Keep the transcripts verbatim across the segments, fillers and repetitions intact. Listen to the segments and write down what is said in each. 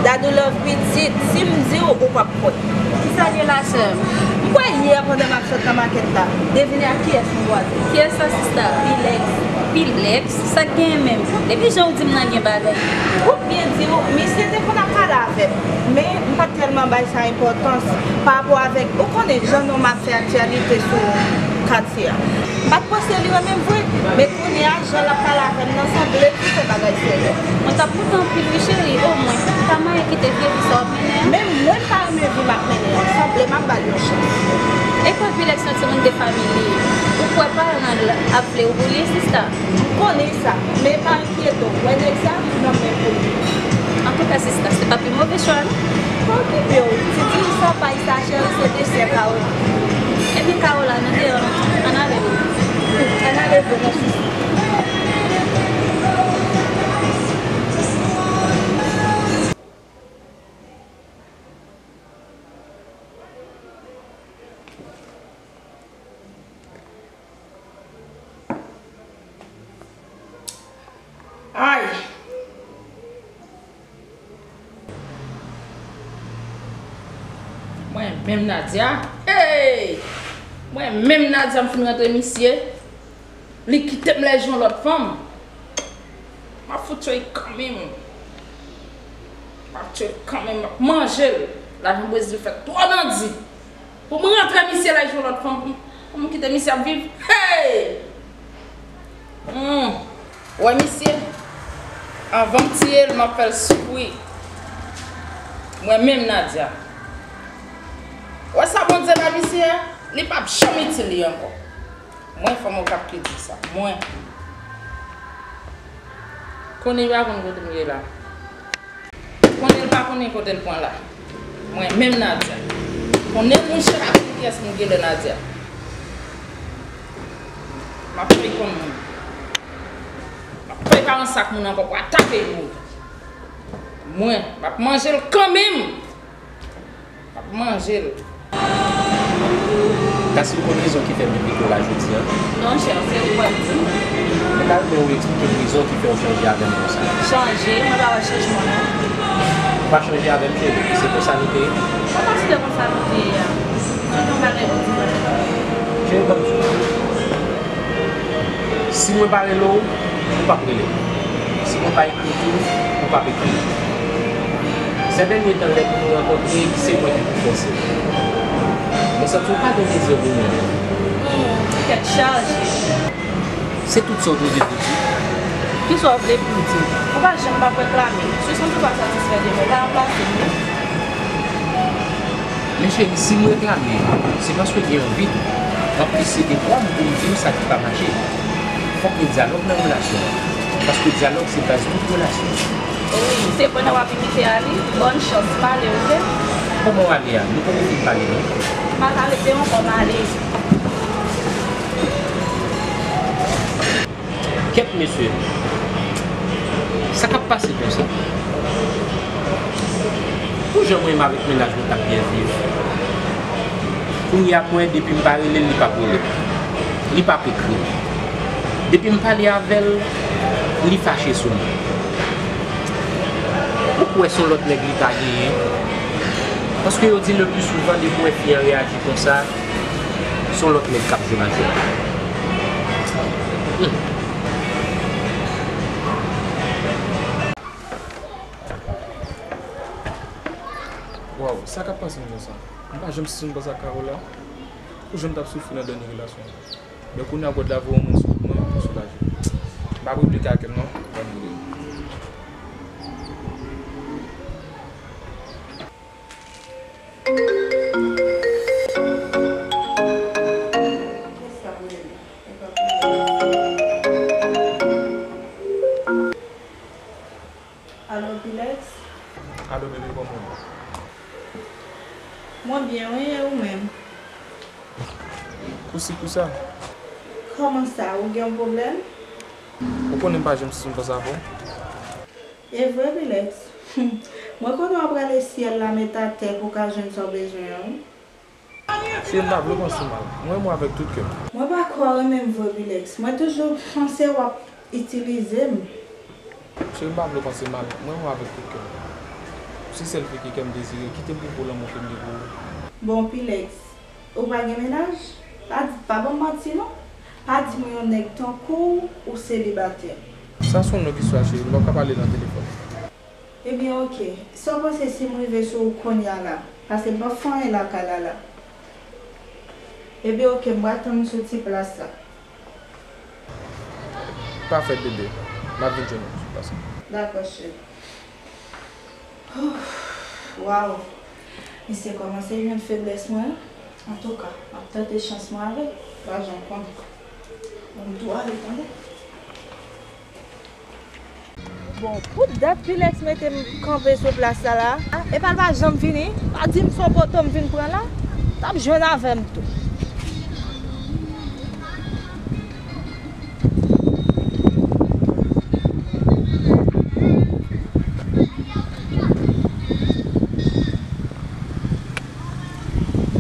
Dadou Love pitit, si m di w, ou p ap kwè. Kisa l ye la, sè m? M kwè yè pandan m ap sot nan makèt la, devine ak kiyès m kwaze. Kiyès sa, sista? Pilex. Pilex? Sa k genyen menm? Depi jan w di m nan gen bagay. Pou byen di w, misye te konn ap pale avè m, men m pa t tèlman bay sa enpòtans pa rapò avèk, ou konnen jan nonm ap fè aktyalite sou katye a. M pa t panse li renmen m vre, men kounye a, jan l ap pale avè m nan sanble l fè bagay serye. Mwen t ap moute anpil wi cheri, o mwen ta mayen kite vye vi sa w ap mennen an. Men mwen pa renmen vi m ap mennen an, sanble m ap ba l yon chans. E kwè Pilex yon timoun de fanmi li ye. Ou kwè paran l ap vle w pou li, sista? M konnen sa, men pa enkyete w, wè nèg sa, m nan men pou li. Antouka, sista, se pa pi move chwa, non. Okipe w, ti diri sa pay sa cheri, se desè pa w. Ebyen, Kawola, nou deyò, non. Ann ale, non. Ann ale vre, non, sista. Ay! Mwen menm Nadia, hey! Mwen menm Nadia, m fin rantre misye. Li kite m lè jwenn lòt fanm. M ap fout tchwey kanmenm. M ap tchwey kanmenm, m ap manje l. Lajan Brezil fè twò nan di. Pou m rantre misye lè jwenn lòt fanm, pou m, pou m kite misye ap viv. Hey! Hmm. Wè misye, anvan m tiye l, m ap fè l soufri. Mwen menm Nadia. Wè sa Bondye ba misye a, li p ap janm itil li ankò. Mwen fanm Okap ki di sa. Mwen. Konnen li pa konn kote m ye la. Konnen l pa konnen kote l pran la. Mwen menm Nadia. Konnen mouche pa konn kiyès m genlè Nadia. M ap fè l konn mwen. M ap fè l pa yon sak moun ankò pou atake yon moun. Mwen, m ap manje l kanmenm. M ap manje l. Taslim konn rezon ki fè m envite w la jodi a? Non, chè, se ou k pral di m. Mwen ta renmen ou eksplike m rezon ki fè w chanje avè m konsa. Chanje? Mwen pa wè chanjman non. Ou pa chanje avè m, cheri, e se konsa nou te ye. Ou pa si te konsa nou te ye a. Chanje yon bagay pou di mwen. Cheri, ban m di w. Si mwen pa rele w, ou p ap rele m. Si mwen pa ekri w tou, ou p ap ekri m. Sè dènye tan, lè pou nou rankontre, se mwen ki pou fòse. Mwen santi w pa gen dezi pou mwen. Hmm, tèt chaje. Se tout sa w te vle pou di? Kisa w vle pou m di? Ou pa janm p ap reklame. Si w santi w pa satisfè de mwen, pa ranplase m non. Men cheri, si m reklame, se paske gen yon vid. M ap eseye de pran m pou m di w sa ki pa mache. Fòk gen dyalòg nan relasyon an. Paske dyalòg se baz tout relasyon. Wi, se pandan w ap imite Ali. Bòn chans, pale, oke? Kòman w ale a? Nou poko fin pale, non? M a pale de yon bò, m ale. Kèt mesye, sa k ap pase konsa? Pou jan mwen menm avèk mennaj mwen t ap byen viv, kounye a mwen, depi m pa rele l, li p ap rele m. Li p ap ekri m. Depi m pale avè l, li fache sou mwen. Ou kwè se yon lòt nèg li ta genyen? Paske yo di le pli souvan, depi w wè fi an reyaji konsa, se yon lòt nèg k ap jwe majè. Hmm. Waw, sa k ap pase m konsa? M pa janm sezi m panse ak Kawola. Pou jan m t ap soufri nan dènye relasyon an. Men kounye a God la voye yon moun sou wout mwen pou soulaje m. M p ap replike ak kè m non, ban m rele. Alo, Pilex? Alo, bebe, kòman w ye? Mwen byen, wi, e ou menm? Kousi kousa? Kòman sa, ou gen yon pwoblèm? Ou konnen m pa janm sezi m konsa avè w. E vre, Pilex? Mwen konnen w ap rale syèl la met atè pou w ka jwenn sa w bezwen an, wi. Cheri, m pa vle w panse mal. Mwen renmen w avèk tout kè m. Mwen pa kwè w renmen m vre, Pilex. Mwen toujou panse w ap itilize m. Cheri, m pa vle w panse mal. Mwen renmen w avèk tout kè m. Se sèl fi ki kè m dezire, kite m pou gwo lanmou ke m gen pou ou. Bon, Pilex, ou pa gen mennaj? Pa di, pa ban m manti non. Pa di m yon nèg tankou w, ou selibatè. Sa se yon lòt istwa, cheri, nou p ap ka pale nan telefòn. Ebyen, oke. Sa w panse si m rive sou ou kounye a la? Paske m p ap fè anyen lakay la la. Ebyen, oke, m pral tann ou sou ti plas la. Pa fèt, bebe. M ap vin jwenn ou sou plas la. Dakò, cheri. Ouf, waw. Misye kòmanse jwenn feblès mwen. Antouka, m ap tante chans mwen avè l. Pa janm konnen. Bon, m tou ale, tande. Bon, pou dat Pilex mete m kanpe sou plas sa la, a, epa l pa janm vini, pa di m se yon poto m vin pran la, t ap jwenn avè m tou.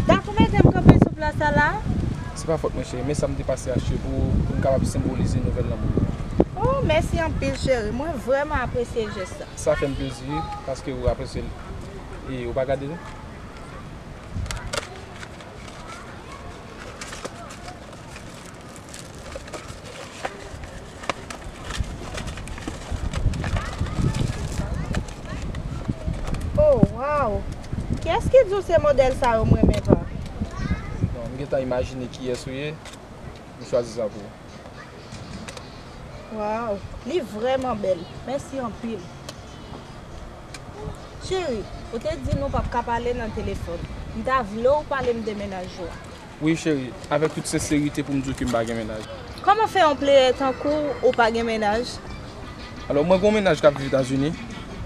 Dat ou mete m kanpe sou plas sa la? Se pa fòt mwen, cheri, men sa m te pase achte pou ou, pou m kapab senbolize nouvèl lanmou nou. Oh, mèsi anpil, cheri. Mwen vrèman apresye jès sa. Sa fè m plezi, paske ou apresye l. E ou pa gade l? Oh, waw! Kiyès ki di w se modèl sa yo m renmen pa? Bon, m gentan imajine kiyès ou ye, m chwazi sa pou ou. Waw, li vrèman bèl. Mèsi anpil. Cheri, ou te di nou p ap ka pale nan telefòn. M ta vle w pale m de mennaj ou a. Wi, cheri, avèk tout senserite pou m di w ke m pa gen mennaj. Kòman fè yon playè tankou w pa gen mennaj? Alò, mwen gen yon mennaj k ap viv Etazini.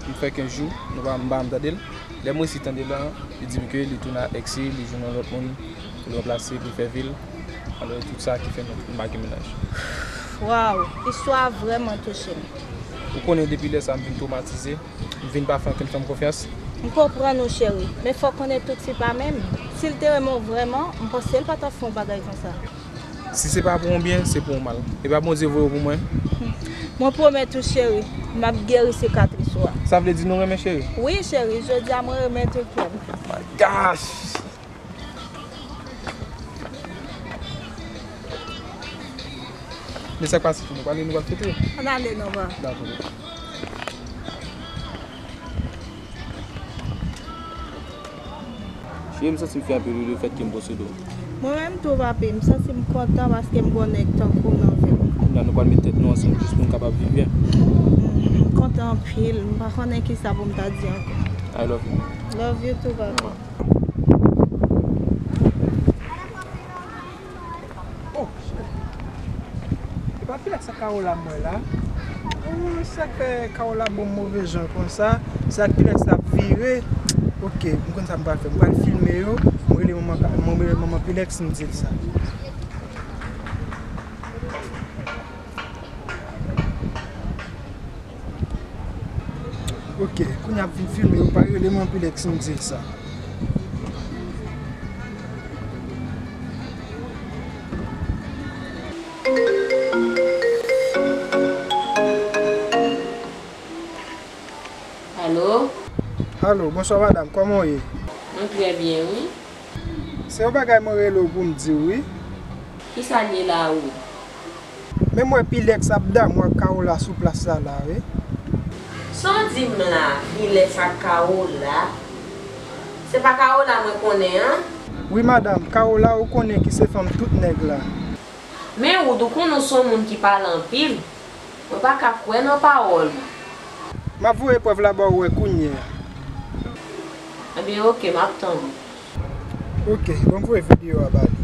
M fè kenz jou, nou pa, m pa janm tande l. Lè m resi tande l la, li di m ke li tounen ak èks li, li jwenn yon lòt moun pou l ranplase, pou l fè vi l. Alò, e tout sa ki fè nou, nou pa gen mennaj. Waw, istwa a vrèman touche m. Ou konnen depi lè sa a m vin twomatize, m vin pa fè okenn fanm konfyans. M konprann ou, cheri, men fò w konnen tout fi pa menm. Si l te renmen w vrèman, m panse l pa t ap fè yon bagay konsa. Si se pa pou yon byen, se pou yon mal. E pa Bondye voye w pou mwen? Mwen pwomèt ou, cheri, m ap geri sikatris ou a. Sa vle di nou renmen, cheri? Wi, cheri, jodi a mwen renmen tou kè m. My gosh! Men sa k pase, nou prale, nou pral fete? Ann ale non, pa. Dakò. Cheri, m santi m fè anpil wi, lefèt ke m posede w. Mwen menm tou, papi, m santi m kontan paske m gen yon nèg tankou w nan vi m. Kounya nou pral met tèt nou ansanm jis pou n kapab viv byen. M kontan anpil, m pa konnen kisa pou m ta di ankò. I love you. Love you too, papi. Oh, shit. E pa Pilex ak Kawola m wè la. Oh, sa k fè Kawola ban m move jan konsa. Se ak Pilex l ap vire. Ok, m konn sa m pral fè. M pral filme yo. M rele manman Ka-, m rele manman Pilex, m di l sa. Ok, kounye a ap vin filme yo, pa rele m anpil èk si m di l sa. Alo? Alo, bonswa madanm, kòman w ye? Mwen trè byen, wi. Se yon bagay mwen rele w pou m di w, wi. Kisa l ye la, ou? Men m wè Pilex ap damou ak Kawola sou plas la, la, wi. Sa w di m la, Pilex ak Kawola? Se pa Kawola mwen konnen an? Wi, madanm, Kawola ou konnen ki se fanm tout nèg la. Men Wood, ou konnen w se yon moun ki pale anpil. Mwen pa ka kwè nan pawòl ou. M ap voye prèv la ba w wè kounye a. Ebyen, oke, m ap tann ou. Oke, ban m voye videyo a ba li.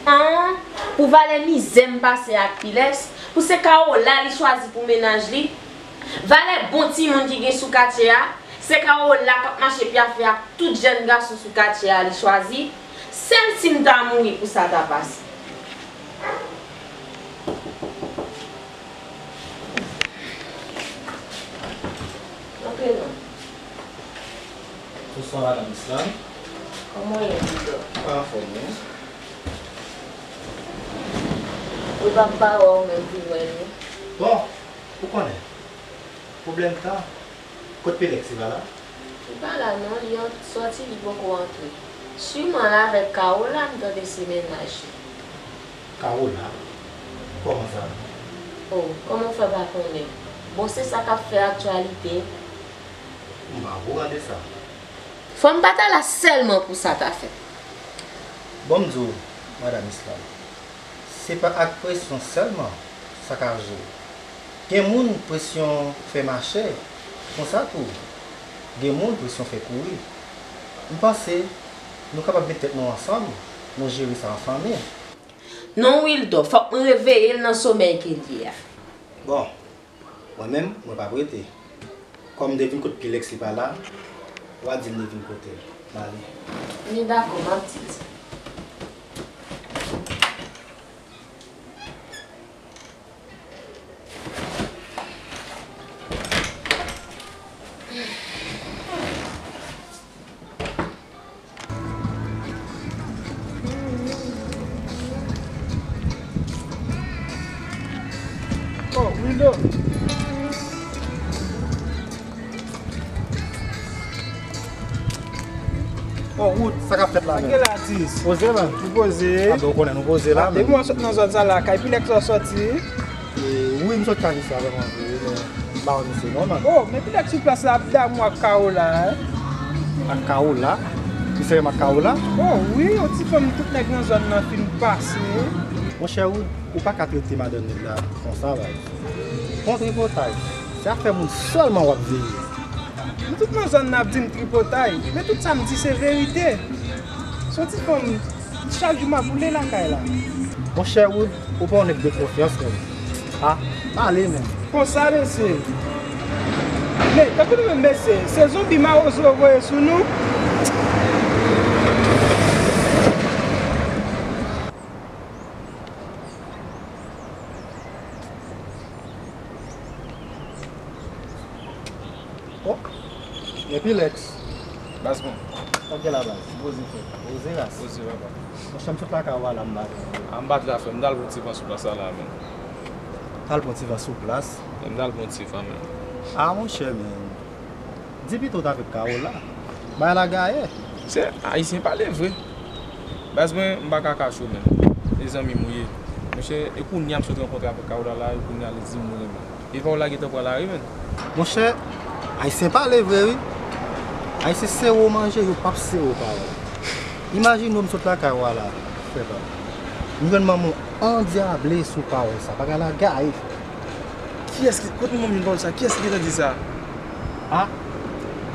An, pou valè mizè m pase ak Pilex, pou se Kawola li chwazi pou mennaj li. Valè bon timoun ki gen sou katye a, se Kawola k ap mache pyafe ak tout jèn gason sou katye a li chwazi. Sèl si m ta mouri pou sa ta pase. Antre non. Bonswa, madanm Islam. Kòman w ye, Didò? Anfòm, wi. Ou p ap pa wè w menm vin wè nou. Bon, ou konnen. Pwoblèm tan. Kot Pilex, li pa la? Li pa la non, li an-, sòti, li poko antre. Siman l avèk Kawola, m tande se mennaj li. Kawola? Kòman sa? Oh, kòman w fè pa konnen? Bon, se sa k ap fè aktyalite. M pa okouran de sa. Fò m pa ta la sèlman pou sa ta fèt. Bon, m di w, Madan Islam, se pa ak presyon sèlman sa ka jere. Gen moun presyon fè mache, konsa tou, gen moun presyon fè kouri. M panse nou kapab met tèt nou ansanm, nou jere sa an fanmi. Non, Wildo, fòk mwen reveye l nan somèy ke l ye a. Bon, mwen menm, mwen p ap rete. Kòm m te vin kot Pilex, li pa la, w a di m m te vin kote l. M ale. Li dakò, m ap di l. Oh, Wildo. Oh, Wood, sa k ap fèt la menm? Sa k gen la, atis? Poze, man. Nou poze. A, ben, ou konnen nou poze la menm. Depi mwen sot nan zòn sa la, kay Pilex ou sòti? E, wi, m sot kay misye avè mwen vre, men m pa wè misye non, man. Oh, men Pilex sou plas la ap damou ak Kawola, en. Ak Kawola? Li serye ak Kawola? Oh, wi, yon ti fanm tout nèg nan zòn nan fin pase. Monchè Wood, ou pa ka trete madanm nèg la konsa, baz. Fon tripotay, se afè moun sèlman w ap veye. Nou tout nan zòn nan ap di m tripotay, men tout sa m di se verite. Se yon ti fanm, chak jou m ap woule lakay la. Monchè Wood, ou pa yon nèg de konfyans menm. A, pale menm. Konsa, mesye. Men, tankou nou menm, mesye, se zonbi mawozo voye sou nou. Oh, gen Pilex. Baz mwen. Sa k gen la, baz? Poze, frè. Poze, ras. Poze, papa. Monchè, m sot lakay ou a la, m bat. A, m bat la, frè. M t al pran ti van sou plas la, la, men. T al pran ti van sou plas? E, m t al pran ti van, men. A, monchè, men. Di pito w t avèk Kawola. Bagay la gaye. Se Ayisyen pale vre. Baz mwen, m pa ka kache w, men. E zanmi m ou ye. Monchè, e kounye a m sot rankontre avèk Kawola la, e kounye a li di m li renmen. E pa w la gentan pran lari, menn. Monchè, Ayisyen pale vre, wi. Ayisyen sere w manje, yo p ap sere w pawòl. Imajine w m sot lakay ou a la, frè pa m. M jwenn manman w andyable sou pawòl sa. Bagay la gaye, frè. Kiyès ki, kote manman m jwenn pawòl sa? Kiyès ki gentan di sa? A,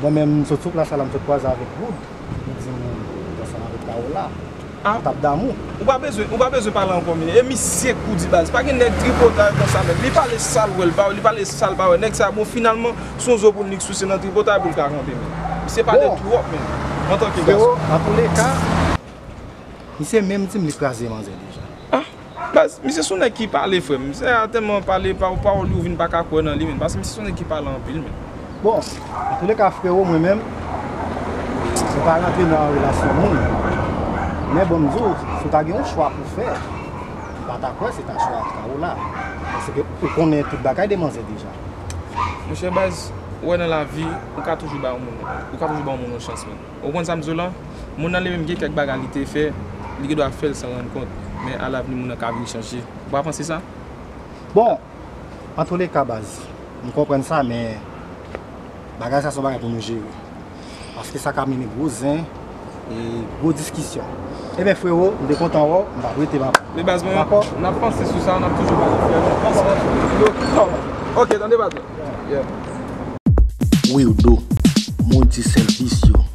mwen menm, m sot sou plas la, m sot kwaze avèk Wood. Li di m ou ansanm avèk Kawola. A, ou t ap damou. Ou pa bezwen, ou pa bezwen pale ankò, men. E misye koudi baz. Pa gen nèg tripotay konsa, men. Li pale sa l wè, l pa wè, li pale sa l pa wè. Nèg sa, bon, finalman, se yon zo pou l nik souse nan tripotay pou l ka kanpe, men. Misye pale twòp, men. Antanke gason. Frero, antouleka, misye menm di m li kraze manzè deja. A, baz, misye se yon nèg ki pale, frè m. Misye a tèlman pale, pa, pawòl yo vin pa ka kwè nan li, men. Paske misye se yon nèg ki pale anpil, men. Bon, antouleka, frero, mwen menm, mwen pa rantre nan relasyon moun. Men bon, m di w, si w ta gen yon chwa pou fè, m pa ta kwè se ta chwa Kawola. Paske ou konnen tout bagay de manzè deja. Monchè baz, ou wè nan lavi, ou ka toujou ba yon moun, ou ka toujou ba yon moun yon chans, men. Ou konprann sa m di w lan? Moun nan li menm gen kèk bagay li te fè, li gendwa fè l san rann kont. Men alavni moun nan ka vin chanje. Ou pa panse sa? Bon, antouleka baz, m konprann sa, men bagay sa se yon bagay pou nou jere. Paske sa ka mennen gwo zen e gwo diskisyon. Ebyen, frero, m te kontan wè w, m p ap rete, papa. Men baz mwen, dakò? N ap panse sou sa, n ap toujou pale frè nou. Ansanm, ansanm. Yo, ok, tande baz mwen. Yeah. Wildo, multi service yo.